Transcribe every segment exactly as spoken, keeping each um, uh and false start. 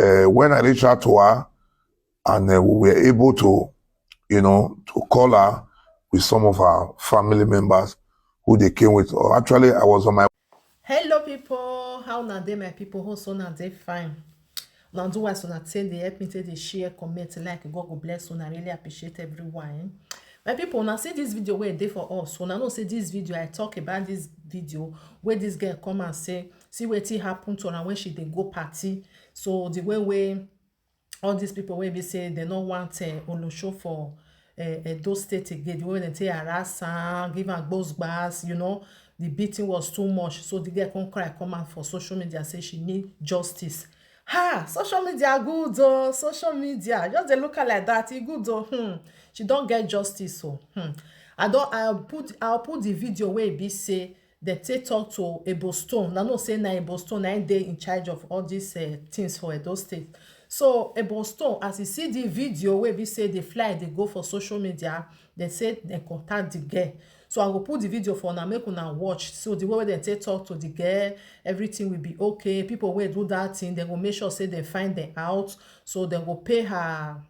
uh, when I reached out to her, and uh, we were able to, you know, to call her with some of our family members who they came with. Or actually, I was on my Hello, people. How na dey, my people? Hope so na dey fine. Now do as una take dey help me take dey share, comment, like. God go bless una. I really appreciate everyone. My people, una see this video where they for us. Una know say this video, I talk about this video where this girl come and say, see wetin happen to her when she dey go party. So the way wey all these people wey be say they no want uh, Olosho for uh, Edo State again, the way they take harass am, give am gbos gbas, you know, the beating was too much. So the girl come cry, come out for social media, say she need justice. Ha! Social media good oh, social media. Just dey look her like that, e good oh. Hmm. She don get justice oh. Hmm. I don I put I put the video wey e be say dem take talk to Ebo Stone. Una know say na Ebo Stone na im dey in charge of all these uh, things for Edo State. So Ebo Stone, as you see the video wey be say dey fly dey go for social media, dem say dem contact the girl. So I go put the video for una make una watch. So the way wey dem take talk to the girl, everything will be okay. People wey do that thing, dem go make sure say dem find them out. So dem go pay her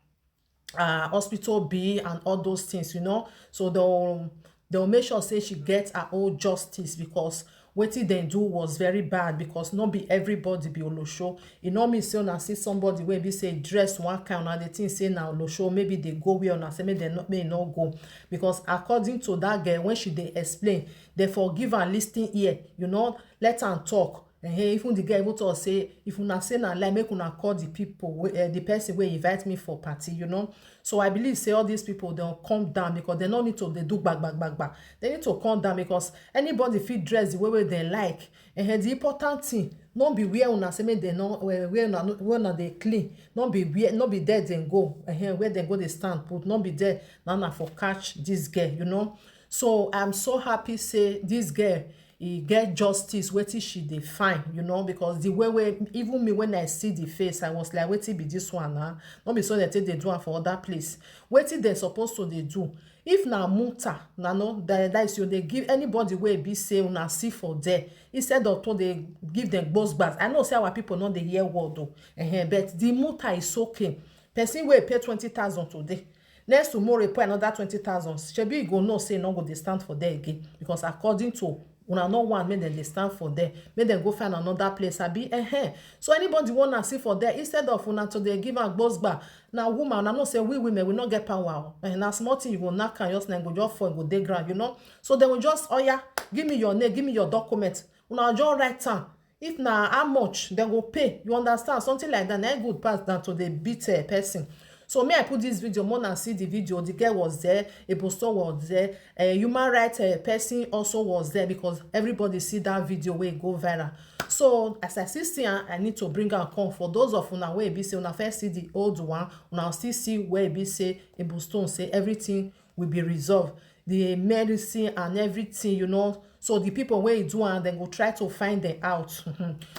uh, hospital bill and all those things, you know. So they'll they'll make sure say she gets her own justice because wetin dem do was very bad, because no be everybody be Olosho. E no mean say una see somebody wey be say dress one kind, una dey think say na Olosho, maybe dey go where una say make dem no, make e no go. Because according to that girl, when she dey explain, dem for give am listening ear, you know, let am talk. Ehen, even the girl even talk say, if una say na lie, make una call the people, wey, uh, the person wey invite me for party, you know. So I believe say all these people dem come down because dem no need to dey do gbag gbag gbag gbag. Dem need to come down because anybody fit dress the way wey dem like. Ehen, the important thing no be where una say make dem no, where where una no- where una dey clean, no be where no be there dem go. Ehen, where dem go dey stand put, no be there na una for catch this girl, you know. So I'm so happy say this girl e get justice wetin she dey find, you know, because the way wey even me, when I see the face, I was like, wetin be this one na? No be so dem take dey do am for other place. Wetin dem suppose to dey do? If na muta, na no that, that is you dey give anybody wey be say una see for there, instead of to dey give them gbos gbas. I know say our people no dey hear word o, ehen, but the muta is okay. Person wey pay twenty thousand today, next tomorrow e pay another twenty thousand, shebi you go know say e no go dey stand for there again, because according to una no want make dem dey stand for there, make dem go find another place, abi? Ehen. So anybody wey una see for there, instead of una to dey give am gbos gbas, na woman, una know say we women we no get power o. Eh, na small thing you go knack am, just na e go just fall, e go dey ground, you know. So dem go just, oya, give me your name, give me your document. Una just write am. If na how much dem go pay, you understand, something like that, na e good pass than to dey beat a person. So me, I put this video, make una see the video. The girl was there, Ebo Stone was there, a human rights uh, person also was there, because everybody see that video wey go viral. So as I still see am, I need to bring am come. For those of una wey be say una first see the old one, una still see where e be say Ebo Stone say everything will be resolved, the medicine and everything, you know. So the people wey do am, dem go try to find them out.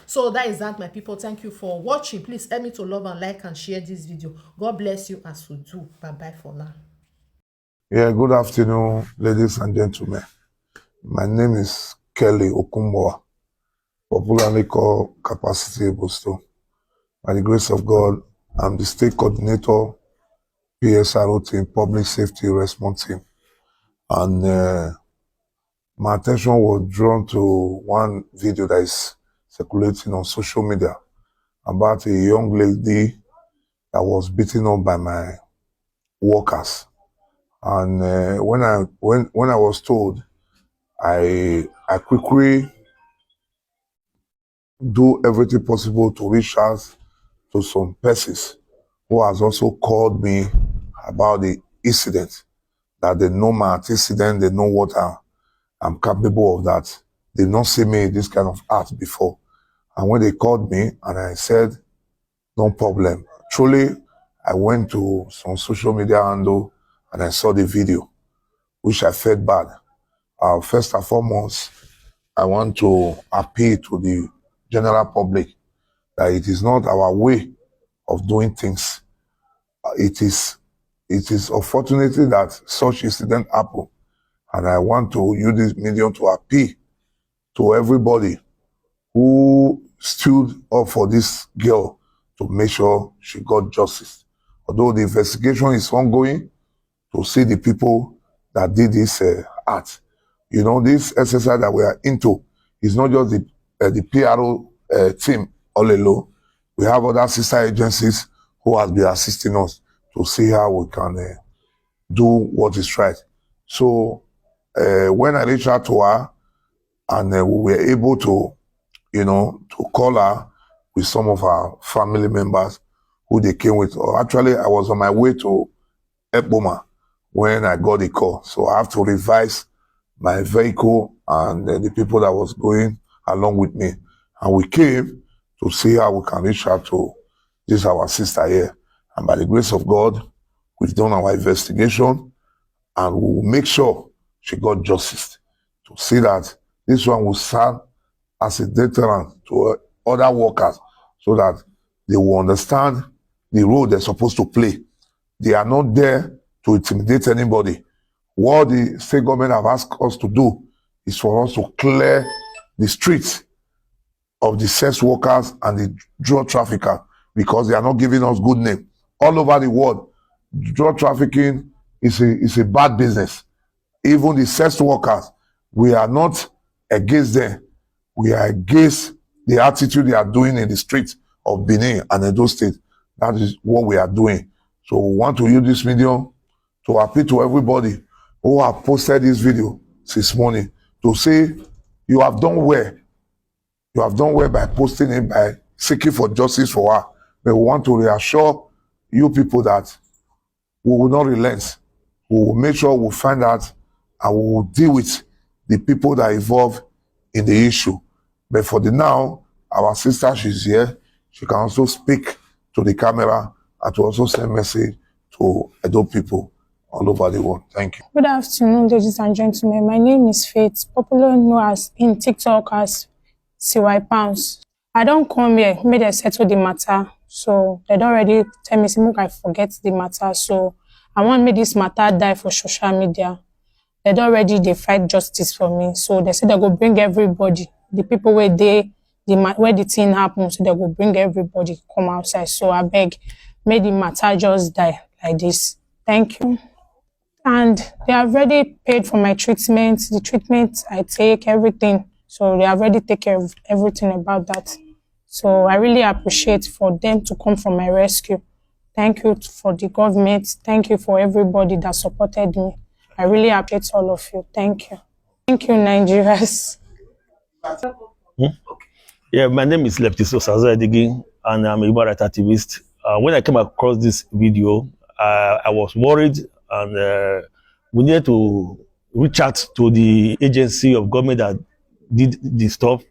So that is that, my people. Thank you for watching. Please help me to love and like and share this video. God bless you as you do. Bye bye for now. Yeah, good afternoon, ladies and gentlemen. My name is Kelly Okumboa, popularly called Capacity Ebo Stone. By the grace of God, I'm the state coordinator, P S R O team, Public Safety Response Team. And uh, my attention was drawn to one video that is circulating on social media about a young lady that was beaten up by my workers. And uh, when I when when I was told, I I quickly do everything possible to reach out to some persons who has also called me about the incident, that they know my antecedent, they know what I, I'm capable of, that they've not seen me in this kind of act before. And when they called me and I said, no problem. Truly, I went to some social media handle and I saw the video, which I felt bad. Uh, first and foremost, I want to appeal to the general public that it is not our way of doing things. Uh, It is it is unfortunate that such incident happen, and I want to use this medium to appeal to everybody who stood up for this girl to make sure she got justice. Although the investigation is ongoing to see the people that did this uh, act. You know, this exercise that we are into is not just the uh, the P R O uh, team all alone. We have other sister agencies who has been assisting us to see how we can uh, do what is right. So uh, when I reached out to her, and uh, we were able to, you know, to call her with some of our family members who they came with. Or actually, I was on my way to Ekpoma when I got the call. So I have to revise my vehicle and uh, the people that was going along with me. And we came to see how we can reach out to this our sister here. And by the grace of God, we've done our investigation and we will make sure she got justice to see that this one will serve as a deterrent to uh, other workers so that they will understand the role they're supposed to play. They are not there to intimidate anybody. What the state government have asked us to do is for us to clear the streets of the sex workers and the drug traffickers because they are not giving us good name. All over the world, drug trafficking is a, is a bad business. Even the sex workers, we are not against them. We are against the attitude they are doing in the streets of Benin and Edo State. That is what we are doing. So we want to use this medium to appeal to everybody who have posted this video since morning to say you have done well. You have done well by posting it, by seeking for justice for her. But we want to reassure you people that we will not relent. We will make sure we find out and we will deal with the people that are involved in the issue. But for the now, our sister, she's here. She can also speak to the camera and to also send message to Edo people all over the world. Thank you. Good afternoon, ladies and gentlemen. My name is Faith, popularly known as in TikTok as C Y Pounds. I don come here make dem settle the matter, so dem don already tell me say make I forget the matter, so I wan make this matter die for social media. Dem don already dey fight justice for me, so dem say dem go bring everybody, the people wey dey the ma- where the thing happen, so dem go bring everybody come outside. So abeg, make the matter just die like this. Thank you. And they have already paid for my treatment, the treatment I take, everything. So they have already taken care of everything about that. So I really appreciate for them to come for my rescue. Thank you for the government. Thank you for everybody that supported me. I really appreciate all of you. Thank you. Thank you, Nigerians. Yeah, my name is Leptis Osazadigi, and I'm a human rights activist. Uh, when I came across this video, uh, I was worried, and uh, we needed to reach out to the agency of government that did the stuff.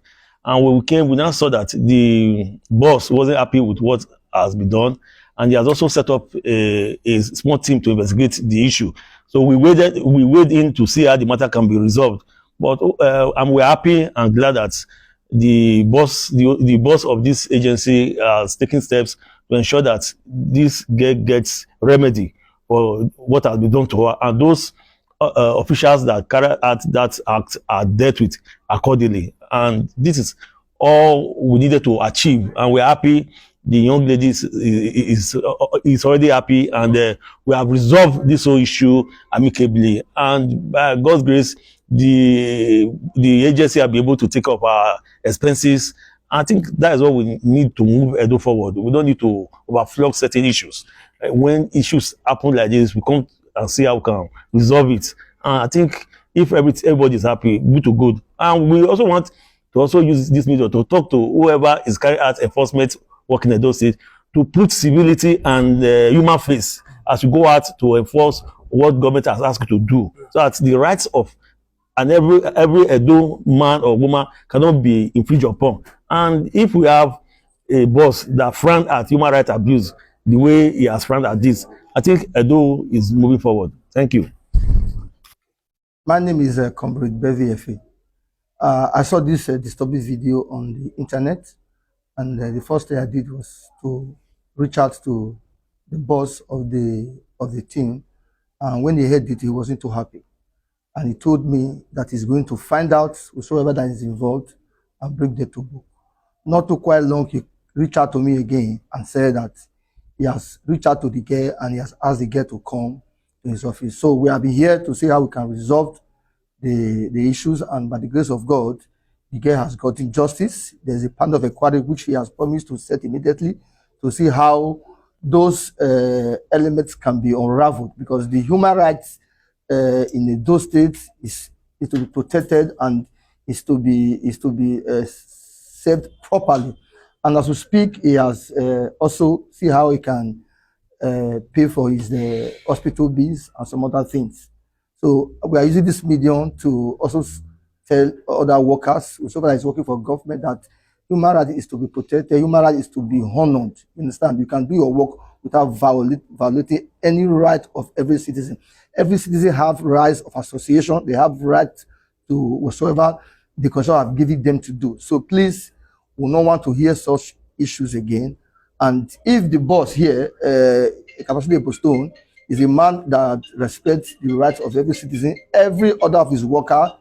And when we came, we now saw that the boss wasn't happy with what has been done, and he has also set up a, a small team to investigate the issue. So we waited, we waited in to see how the matter can be resolved. But uh, and we're happy and glad that the boss, the, the boss of this agency, has taken steps to ensure that this girl gets remedy for what has been done to her, and those uh, uh, officials that carry out that act are dealt with accordingly. And this is all we needed to achieve, and we're happy. The young lady is is, is, uh, is already happy, and uh, we have resolved this whole issue amicably. And by God's grace, the the agency will be able to take up our expenses. I think that is what we need to move Edo forward. We don't need to overflog certain issues. Uh, when issues happen like this, we come and see how we can resolve it. And I think if every, everybody is happy, good to good. And we also want to also use this medium to talk to whoever is carrying out enforcement work in Edo State to put civility and uh, human face as we go out to enforce what government has asked to do, so that the rights of and every every Edo man or woman cannot be infringed upon. And if we have a boss that frown at human rights abuse the way he has frowned at this, I think Edo is moving forward. Thank you. My name is uh, Comrade Bevi Efe. Uh, I saw this uh, disturbing video on the internet, and uh, the first thing I did was to reach out to the boss of the of the team. And when he heard it, he wasn't too happy, and he told me that he's going to find out whosoever that is involved and bring them to book. Not too quite long, he reached out to me again and said that he has reached out to the girl and he has asked the girl to come to his office. So we have been here to see how we can resolve the, the issues, and by the grace of God, the girl has gotten justice. There's a panel of inquiry which he has promised to set immediately to see how those uh, elements can be unraveled, because the human rights uh, in Edo State is, is to be protected and is to be is to be uh, served properly. And as we speak, he has uh, also see how he can uh, pay for his uh, hospital bills and some other things. So we are using this medium to also s- tell other workers, whoever is working for government, that human right is to be protected, human right is to be honored. You understand? You can do your work without violate, violating any right of every citizen. Every citizen have rights of association. They have right to whatsoever the constitution have given them to do. So please, we don't want to hear such issues again. And if the boss here, uh, Capacity Postone, is a man that respects the rights of every citizen, every other of his worker